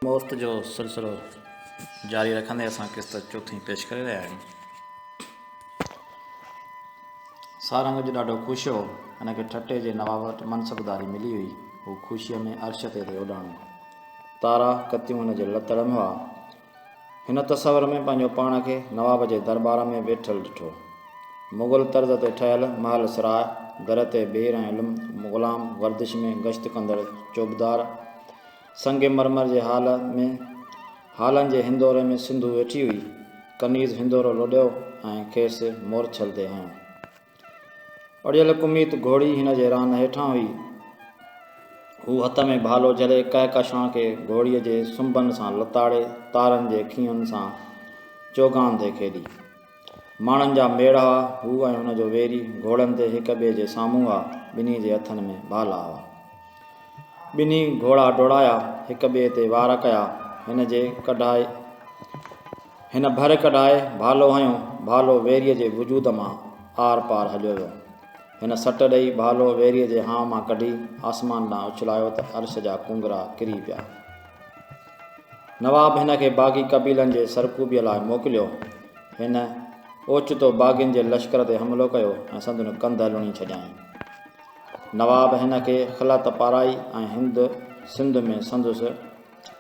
موت جو سلسلو جاري رکندي اسان قسط چوٿين پيش ڪري رهيا آهيون. سارنگ اڄ ڏاڍو خوش هو. هن کي ٺٽي جي نواب وٽ منصبداري ملي هئي. هو خوشيء ۾ عرش تي ٿي اڏاڻو. تارا ڪتيون هن جي لتڙ ۾ هئا. هن تصور ۾ پنهنجو پاڻ کي نواب جي درٻار ۾ ويٺل ڏٺو. مغل طرز تي ٺهيل محل سراء، در تي ٻير ۽ علم غلام گردش ۾ گشت ڪندڙ چوبدار، سنگ مرمر جي هال ۾ هالن جي هندوري ۾ سنڌو ويٺي هئي. ڪنيز هندورو لوڏيو ۽ کيس مورڇل تي هنيو. اڙيل ڪميت گهوڙي هن جي ران هيٺان هئي. هو هٿ ۾ ڀالو جهلي ڪهڪشان کي گهوڙيء جي سنبن سان لتاڙي تارن جي کينهن سان چوگان تي کيڏي. ماڻهن جا ميڙ هئا. هو ۽ هن جو ويري گهوڙن تي هڪ ٻئي جي سامهون هئا. ٻنهي جي هٿن ۾ ڀالا هئا. ٻنهي گهوڙا ڊوڙايا، هڪ ٻئي تي وار ڪيا. هن جي ڪڍائي هن ڀر ڪڍائي ڀالو هنيو، ڀالو ويريء جي وجود مان آر پار هليو ويو. هن سٽ ڏئي ڀالو ويريء جي هانء مان ڪڍي آسمان ڏانهن اڇلايو ته عرش جا ڪونگرا ڪري پيا. نواب هن کي باغي قبيلن جي سرڪوبيء لاء موڪليو. هن اوچتو باغين جي لشڪر تي حملو ڪيو ۽ سندن ڪنڌ لڻي ڇڏيائين. نواب هن کي خلعت پارائي ۽ هند سنڌ ۾ سندس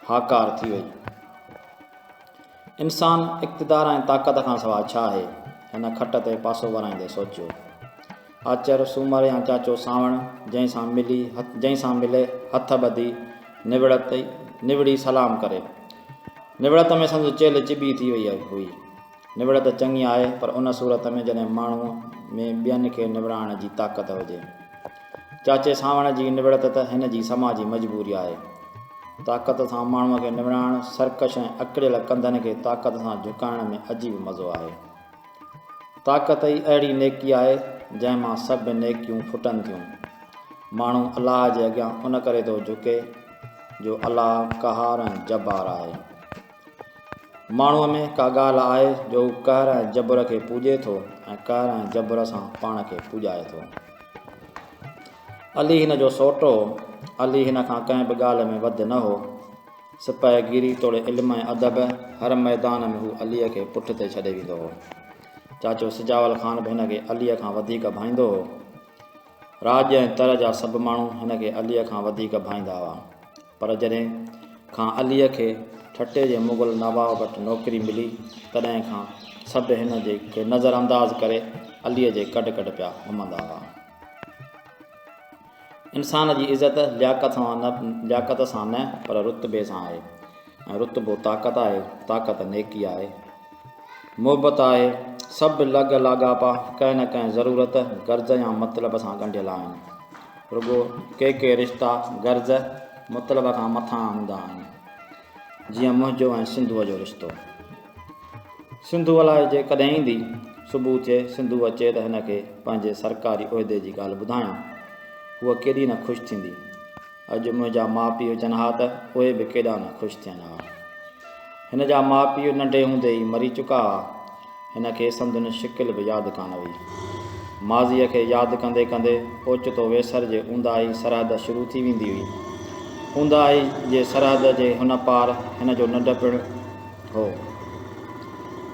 هاڪار ٿي وئي. انسان اقتدار ۽ طاقت کان سواء ڇا آهي؟ هن کٽ تي پاسو ورائيندي سوچيو. آچر، سومر يا چاچو سانوڻ جنهن سان ملي جنهن سان ملي هٿ ٻڌي نوڙت نوڙي سلام ڪري. نوڙت ۾ سندس چيلهه چٻي ٿي وئي هئي. نوڙت چڱي آهي پر ان صورت ۾ جڏهن ماڻهوء ۾ ٻين کي نوڙائڻ جي طاقت هجي. چاچي سانوڻ جي نوڙت ته هن جي سماجي مجبوري آهي. طاقت سان ماڻهوء کي نوڙائڻ، سرڪش ۽ اڪڙيل ڪنڌن کي طاقت سان جهڪائڻ ۾ عجيب مزو آهي. طاقت ئي اهڙي نيڪي آهي جنهن مان سڀ نيڪيون ڦٽن ٿيون. ماڻهو الله جي اڳيان ان ڪري ٿو جهڪي جو الله قهار ۽ جبار آهي. ماڻهوء ۾ ڪا ڳالهه آهي جو هو قهر ۽ جبر کي پوڄي ٿو ۽ قهر ۽ جبر سان پاڻ کي پوڄائي ٿو. علي هن جو سئوٽ هو. علي هن کان ڪنهن به ڳالهه ۾ وڌ نه هو. سپاهه گيري توڙي علم ۽ ادب، هر ميدان ۾ هو عليء کي پٺ تي ڇڏي ويندو هو. چاچو سجاول خان به هن کي عليء کان وڌيڪ ڀائيندو هو. راڄ ۽ تر جا سڀ ماڻهو هن کي عليء کان وڌيڪ ڀائيندا هئا. پر جڏهن کان عليء کي ٺٽي جي مغل نواب وٽ نوڪري ملي، تڏهن کان سڀ هن جي کي نظر انداز ڪري عليء جي ڪڍ ڪڍ پيا گهمندا هئا. انسان جي عزت لياقت سان نه لياقت سان نه پر رتبي سان آهي ۽ رتبو طاقت آهي، طاقت نيڪي آهي. محبت آهي. سڀ لڳ لاڳاپا ڪنهن نه ڪنهن ضرورت، غرض يا مطلب سان ڳنڍيل آهن. رڳو ڪي ڪي رشتا غرض، مطلب کان مٿانهان هوندا آهن. جيئن منهنجو ۽ سنڌوء جو رشتو. سنڌو الائي جي ڪڏهن ايندي. صبح ٿئي، سنڌو اچي ته هن کي پنهنجي سرڪاري عهدي جي ڳالهه ٻڌايان. هوء ڪيڏي نه خوش ٿيندي. اڄ منهنجا ماء پيء هجن ها ته اهي به ڪيڏا نه خوش ٿين ها. هن جا ماء پيء ننڍي هوندي ئي مري چڪا ها. هن کي سندن شڪل به ياد ڪانه هئي. ماضيء کي ياد ڪندي ڪندي اوچتو ويسر جي اونداهي سرحد شروع ٿي ويندي هئي. اونداهي جي سرحد جي هن پار هن جو ننڍپڻ هو.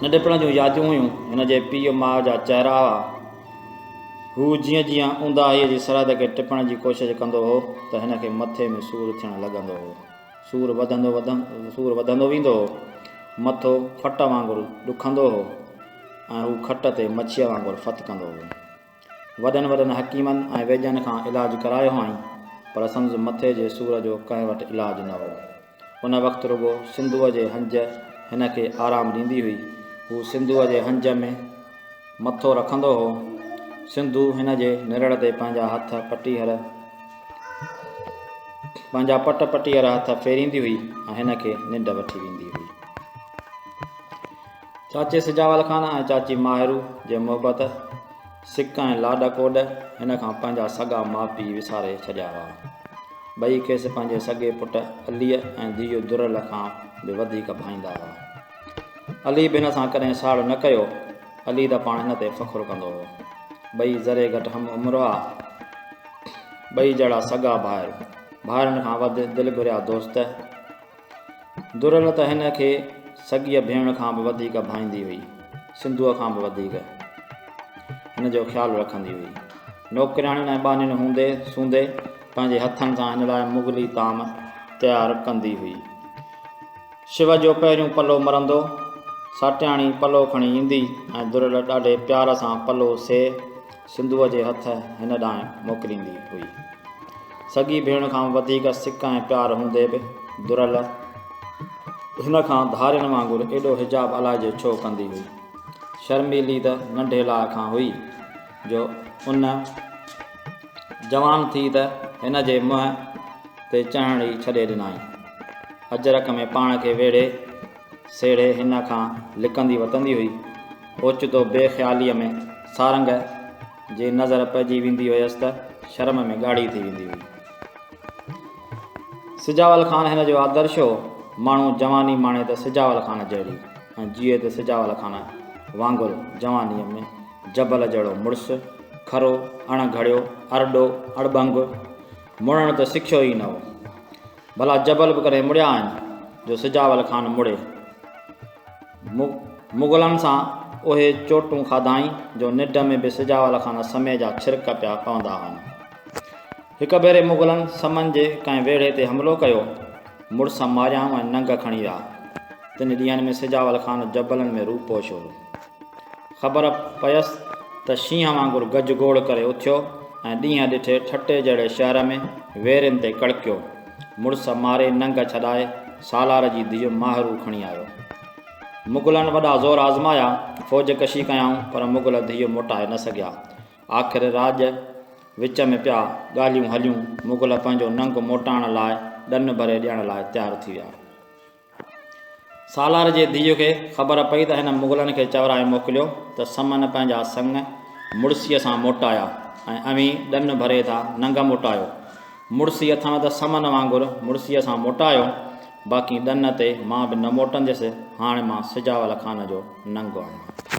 ننڍپڻ جون ياديون هيون. هن جي پيء ماء جا چهرا هئا. هو جيئن جيئن اونداهيء جي سرحد کي ٽپڻ جي ڪوشش ڪندو هو ته هن کي مٿي ۾ سور ٿيڻ لڳندو هو. سور وڌندو سور وڌندو ويندو هو. مٿو ڦٽ وانگر ڏکندو هو ۽ هو کٽ تي مڇيء وانگر ڦٿڪندو هو. وڏن وڏن حڪيمن ۽ ويڄن کان علاج ڪرايو هئائين، پر سندس مٿي جي سور جو ڪنهن وٽ علاج نه هو. ان وقت رڳو سنڌوء جي هنج هن کي آرام ڏيندي هئي. هو سنڌوء جي هنج ۾ مٿو رکندو هو. سنڌو هن جي نرڙ تي پنهنجا هٿ پٽيهر پنهنجا پٽ پٽيهر هٿ ڦيريندي هئي ۽ هن کي ننڊ وٺي ويندي هئي. چاچي سجاول خان ۽ چاچي ماهرو جي محبت، سڪ ۽ لاڏ ڪوڏ هن کان پنهنجا سڳا ماء پيء وساري ڇڏيا هئا. ٻئي کيس پنهنجي سڳي پٽ عليء ۽ ڌيء درل کان به وڌيڪ ڀائيندا هئا. علي به هن سان ڪڏهن ساڙ نه ڪيو. علي ته پاڻ هن تي فخر ڪندو هو. ٻئي ذري گهٽ هم عمر هئا. ٻئي جهڙا سڳا ڀائر. ڀائرن کان وڌ دل گهريا دوست. درل ته هن کي سڳيء ڀيڻ کان به وڌيڪ ڀائيندي هئي. سنڌوء کان به وڌيڪ هن جو خيال رکندي هئي. نوڪرياڻين ۽ ٻانهين هوندي سوندي پنهنجي هٿن سان هن لاء مغلي طعام تيار ڪندي هئي. شو جو پهريون پلو مرندو، ساٽياڻي پلو کڻي ايندي ۽ درل ڏاڍي پيار سان پلو سي سنڌوء جي هٿ هن ڏانهن موڪليندي هئي. سڳي ڀيڻ کان وڌيڪ سڪ ۽ پيار هوندي به درل هن کان ڌارين وانگر ايڏو حجاب الائجي ڇو ڪندي هئي. شرميلي ته ننڍي لاء کان هئي جو ان جوان ٿي ته هن جي منهن تي چڙهڻ ئي ڇڏي ڏنائين. اجرڪ ۾ پاڻ کي ويڙهي سيڙهي هن کان لڪندي وتندي هئي. اوچتو بي خياليء ۾ سارنگ جي نظر پئجي ويندي هيس ته شرم ۾ ڳاڙهي ٿي ويندي هئي. سجاول خان هن جو آدرش هو. ماڻهو جواني ماڻي ته سجاول خان جهڙي ۽ جيئي ته سجاول خان وانگر جوانيء ۾ جبل جهڙو مڙس، کرو، اڻ گهڙيو، ارڏو، اڙٻنگ، مڙڻ ته سکيو ئي نه هو. ڀلا جبل به ڪڏهن مڙيا آهن جو سجاول خان مڙي. مغلن سان اهي چوٽون کاڌائين جو ننڊ ۾ به سجاول خان سمي جا ڇرڪ پيا پوندا هئن. هڪ ڀيري مغلن سمن جي ڪنهن ويڙهي تي حملو ڪيو. مڙس ماريائون ۽ ننگ کڻي ويا. تن ڏينهن ۾ سجاول خان جبلن ۾ روپوش هو. خبر پيس ته شينهن وانگر گج گوڙ ڪري اٿيو ۽ ڏينهن ڏٺي ٺٽي جهڙي شهر ۾ ويرين تي ڪڙڪيو. مڙس ماري ننگ ڇڏائي سالار جي ڌيء ماهرو کڻي آيو. مغلن وڏا زور آزمايا، فوج ڪشي ڪيائون، پر مغل ڌيء موٽائي نه سگهيا. آخر راڄ وچ ۾ پيا، ڳالهيون هليون، مغل پنهنجو ننگ موٽائڻ لاء ڏن ڀري ڏيڻ لاء تيار ٿي ويا. سالار جي ڌيء کي خبر پئي ته هن مغلن کي چورائي موڪليو ته سمن پنهنجا سڱ مڙسيء سان موٽايا ۽ اوهين ڏن ڀري ٿا ننگ موٽايو. مڙسي اٿم ته سمن وانگر مڙسيء سان موٽايو، باقي ڏن تي مان به نه موٽنديس، هاڻ مان سجاول خان جو ننگ آهيان.